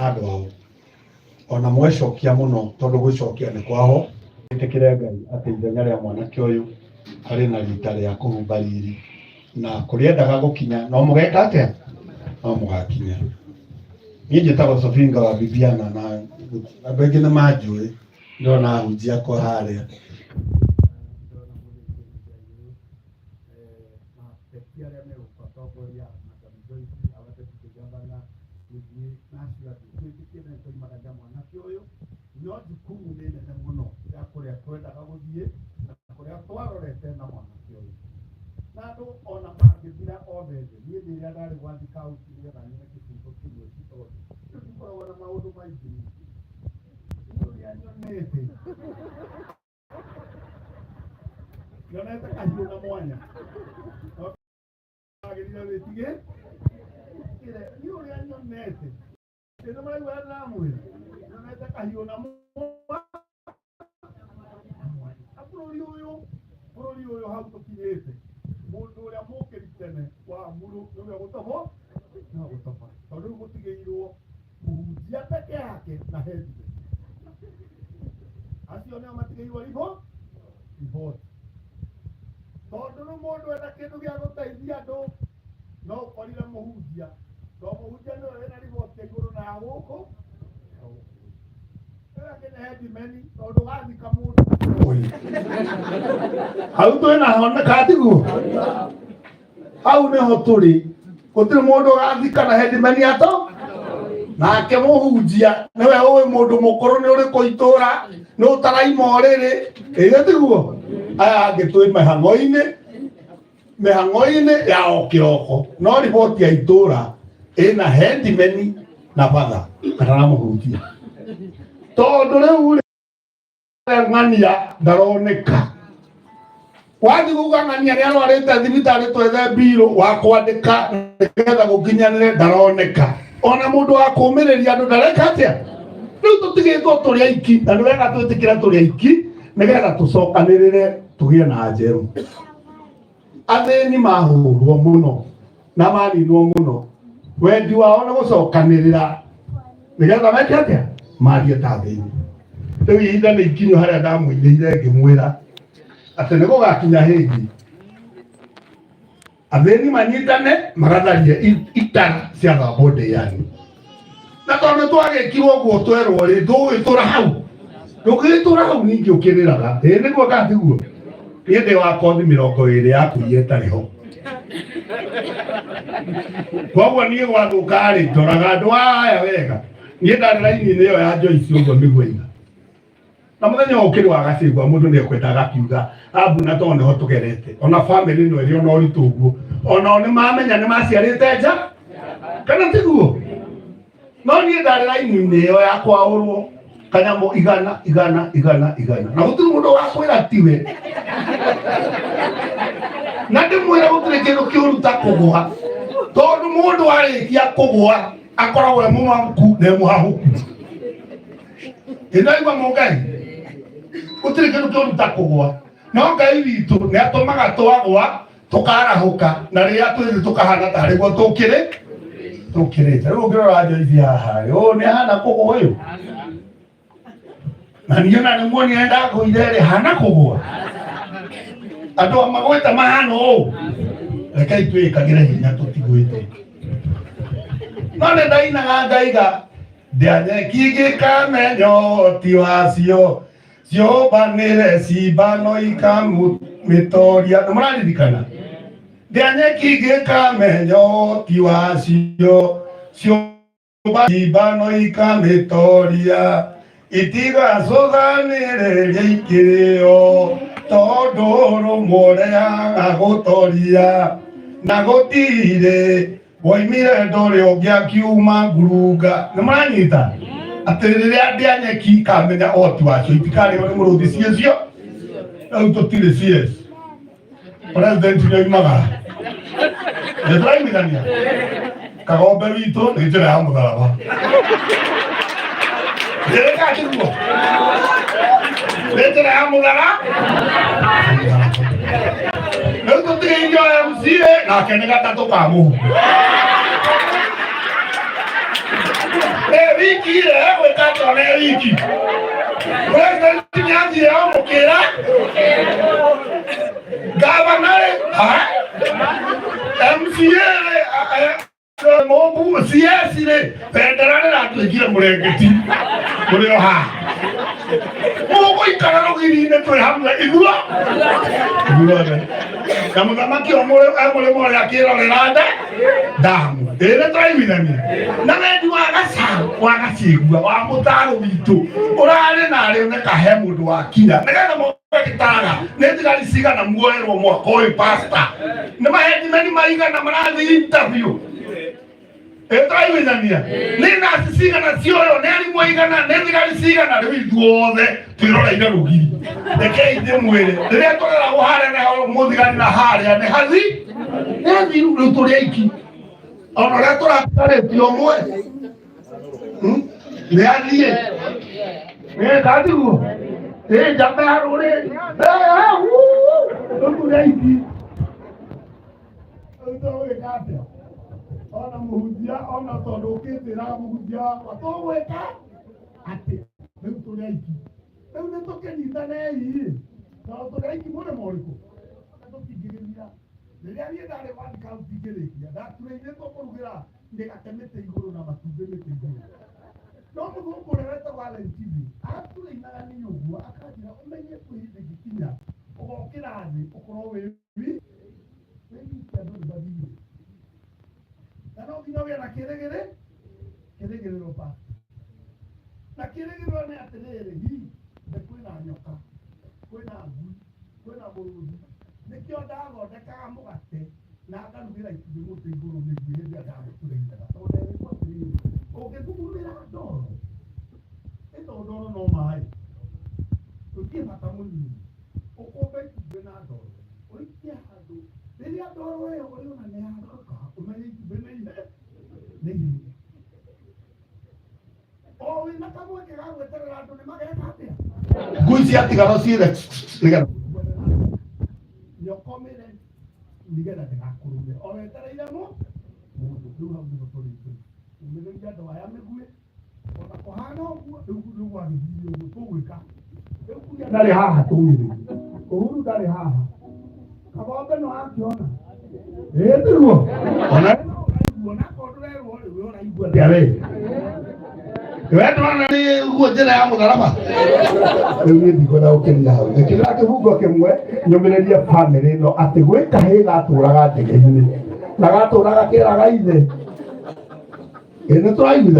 Andũ ao ona mwecokia mũno tondũ gwĩcokia nĩ kwaho. Ĩtĩkĩre Ngai atĩ ithenya rĩa mwanake ũyũ arĩ na rita rĩa kũhumba riri na kũrĩa endaga gũkinya no mũgeka atĩa no mũgakinya. Niĩ njĩtagwo Sofinga wa Bibiana na andũ aingĩ nĩ manjũĩ, ndĩrona ahunjia akwa harĩa. Na ateti arĩa megũka atongoria Madam Joyce, our deputy governor, gũthiĩ na acio angĩ twĩtĩkie na nĩtwaimagaria mwanake ũyũ no jukumu nĩ nene mũno ya kũrĩa twendaga gũthiĩ na kũrĩa twarorete na mwanake ũyũ na andũ ona mangĩthira othe thĩ. Niĩ thĩ ĩrĩa ndarĩ gwa thikauti nĩgetha nyone kĩbungo kĩmwe ti tondũ rĩu ndikoragwo na maũndũ maingĩ nĩ ũrĩa nyonete nyonete kahiũ na mwanya agĩrire wĩtige ĩre niĩ ũrĩa nyonete ĩno maraigua ndĩramwĩra nyonete kahiũ na mwanya na bũrũri ũyũ hau tũkinyĩte mũndũ ũrĩa mũkĩri tene wa muru nĩwe gũtobo nĩwe gũtobora tondũ rĩu gũtigĩirwo mũhunjia peke yake na headman acio nĩo matigĩirwo riboti tondũ rĩu mũndũ ena kĩndũ gĩa gũteithia andũ no ũkorire mũhunjia to mũhunjia nĩwe wĩna riboti ya igũrũ na ya gũkũ ĩyo ĩngĩ nĩ headman tondũ wathika mũndũ hau twĩna ho katiguo hau nĩho tũrĩ gũtirĩ mũndũ ũrathika na headman ato nake mũhunjia nĩwe ũĩ mũndũ mũkũrũ nĩ ũrĩkũ itũra nĩ ũtaraima ũrĩrĩ ĩĩ tiguo aya angĩ twĩ mĩhang'o-inĩ mĩhang'o-inĩ ya o kĩroko no riboti ya itũra ĩna headman na batha kana na mũhunjia tondũ rĩu rĩ, ng'ania ndaroneka wathiĩ kuga ng'ania nĩ arwarĩte thibitarĩ twethe mbirũ wa kwandĩka nĩgetha gũkinyanĩre ndaroneka ona mũndũ wa kũmĩrĩria andũ ndareka atĩa rĩu tũtigĩtwo tũrĩ aiki na nĩ wega twĩtĩkĩre tũrĩ aiki nĩgetha tũcokanĩrĩre tũgĩe na njerũ. Athĩni mahũrwo mũno na maninwo mũno wendi wao nĩ gũcokanĩrĩra nĩgetha meke atĩa marie ta athĩni. Rĩu ihinda nĩ ikinyu harĩa ndamũinĩire ngĩmwĩra atĩ nĩ gũgakinya hĩndĩ athĩni manyitane magatharie itara cia thambwo ndĩani na tondũ twagĩkirwo ũguo twerwo rĩ ndũgĩtũra hau ndũngĩgĩtũra hau ningĩ ũkĩrĩraga ĩĩ nĩguo kana tiguo? Niĩ ndĩ wa kothi 20 ya kũiya ĩtarĩ ho koguo niĩ gwathũka rĩ ndoraga andũ aya wega. Niĩ ndarĩ raini-inĩ ĩyo ya Joyce ũguo mĩguaina na mũthenya ũyũ ũkĩrĩ wa gacĩgwa mũndũ nĩ ekwenda agakiuga ambu na tondũ nĩho tũgerete ona famĩlĩ ĩno ĩrĩ ona ũritũ ũguo onao nĩ mamenya nĩ maciarĩte nja kana tiguo no niĩ ndarĩ raini-inĩ ĩyo ya kwaũrwo kanyamũ igana igana igana igana na gũtirĩ mũndũ wakwĩra tiwe na ndĩmwĩre gũtirĩ kĩndũ kĩũru ta kũgũa tondũ mũndũ arĩkia kũgũa akoragwo e mũmaku na e mũhahũku. Ĩnaigua mũngai gũtirĩ kĩndũ kĩũru ta kũgũa no Ngai witũ nĩ atũmaga twagũa tũkarahũka na rĩrĩa twĩthĩ tũkahana tarĩ guo tũkĩrĩ tũkĩrĩte. Rĩu ũngĩrora Joyce haha rĩ ũũ nĩ ahana kũgũa ũyũ na niĩ na nĩ muonire ndagũire rĩ hana kũgũa andũ a magwĩte mahana ũũ. Rekei twĩkagĩre hinya tũtigwĩte no nĩ ndainaga ngaiga ndĩanyeki ngĩkamenya ũhoti wacio ciũmbanĩre cimbano ikamĩtoria. Nĩ mũraririkana ndĩanyeki ngĩkamenya ũhoti wacio ciũmba cimbano ikamĩtoria itigacũthanĩrĩria ikĩrĩo tondũ rũmwe ũrĩaga gũtoria na gũtirĩ woimire ndũrĩ ũngĩ akiuma ngurunga. Nĩ mũranyita atĩ rĩrĩa ndĩa nyeki ikamenya ũhoti wacio itikarĩo nĩ mũrũthi ciĩcio. Rĩu tũtirĩ CS president nĩ oimaga nĩ tũraiguithania kagombe witũ nĩ njĩra ya mũtharaba ĩrĩkatiguo nĩ njĩra ya mũthara rĩu tũtigĩirio MCA nake nĩ gatatũ ka mũhu. wiki rĩ egwĩka atĩa ona e wiki? President nĩ athiĩ amũkĩra gavana rĩ, ha? MCA rĩ, Mũmbu CS rĩ, bendera rĩratuĩkire mũrengeti mũrĩ o haha. Mũgũikara rũgiri-inĩ twĩ hamwe ithuo ithuothe. Na mũthamaki o mũrĩmo ũrĩa akĩrorera nda ndamu. Ĩĩ nĩ tũraiguithania. Na wendi wa gacaũ wa gacigua wa mũtaro witũ ũrarĩ na arĩ oneka he mũndũ wakinya nĩgetha gĩtara nĩ thigari cigana muoerwo mwaka ũyũ pasta nĩ mahendimeni maigana marathiĩ interview ĩtũraiguithania nĩ naci cigana cioyo nĩ arimũ aigana nĩ thigari cigana rĩu ithuothe twĩroreire rũgiri rekei ndĩmwĩre rĩrĩa tũreragwo harĩa nĩho mũthigari na harĩa nĩ hathi nĩ hathiru rĩu tũrĩ aiki ona ũrĩa tũratarĩtie ũmwe Nĩ athiĩ nĩ ndatiguo ĩ njamba ya rũrĩrĩ rĩu tũrĩ aiki. Rĩu tũgwĩka atĩa? Ona mũhunjia ona tondũ ũkĩnjĩraga mũhunjia wakwa tũgwĩka atĩa? Rĩu tũrĩ aiki. Rĩu nĩ tũkĩnyitanei tondũ tũrĩ aiki mũrĩmo ũrĩkũ? Tũtingĩgĩthira. Rĩrĩa niĩ ndarĩ wa kauntĩ ngĩrĩkia ndaturĩinĩtwo kũrugĩra mĩgate mĩtĩ igũrũ na matumbĩ mĩtĩ igũrũ. No mũthũngũ ũrĩa wetagwo Allen Kibi aturĩinaga niĩ ũguo akanjĩra ũmenye kwĩ hĩndĩ ĩngĩkinya ũgokĩra thĩ ũkorwo wĩ wĩ wiki andũ nĩ mathire. Na no nginya ũgĩe na kĩrĩgĩrĩ kĩrĩgĩrĩro pastor. Na kĩrĩgĩrĩro nĩ atĩrĩrĩ, hi nĩ kwĩna nyoka, kwĩna ngui, kwĩna mũrũthi. Nĩkĩo ndathondekaga mũgate na ngarugĩra itumbĩ mũtĩ igũrũ mĩguĩ hĩndĩ ĩrĩa ndamũturĩinaga. Tondũ nderĩtwo atĩrĩrĩ, ũngĩthugumĩra ndoro, ĩ tondũ ndoro no maĩ, gũtirĩ bata mũnini. Ũkũmbe itumbĩ na ndoro, ũikie handũ, rĩrĩa ndoro ĩyo ũrĩona nĩ yathũka, ũmenye itumbĩ nĩ ihe, nĩ ihĩu. O wĩna kamweke ga gweterera andũ nĩ mageka atĩa? Ngui ciatigara ciĩre nĩgetha nyokomĩre nĩgetha ndĩgakũrũme o wetereire mũ mũndũ. Rĩu hau nĩho tũrĩ ithuĩ umĩrĩria andũ aya mĩguĩ ona kũhana ũguo. Rĩu rĩu gwagĩthire ũguo tũgwĩka rĩu kuria ndarĩ haha tũmĩrĩrie Uhuru ndarĩ haha Kagombe no akĩona ĩĩ tiguo ona we no ũraigua na akorwo ndũrerwo rĩ we ũraigua atĩa we we ndũrona nĩ guo njĩra ya mũtharaba. Rĩu niĩ ndikwenda gũkĩria hau njĩkĩrĩra kĩbungo kĩmwe nyũmĩrĩrie bamĩrĩ ĩno atĩ gwĩ kahĩĩ gatũraga njĩgĩ-inĩ na gatũraga kĩraga ithe. Ĩ nĩ tũraiguithania.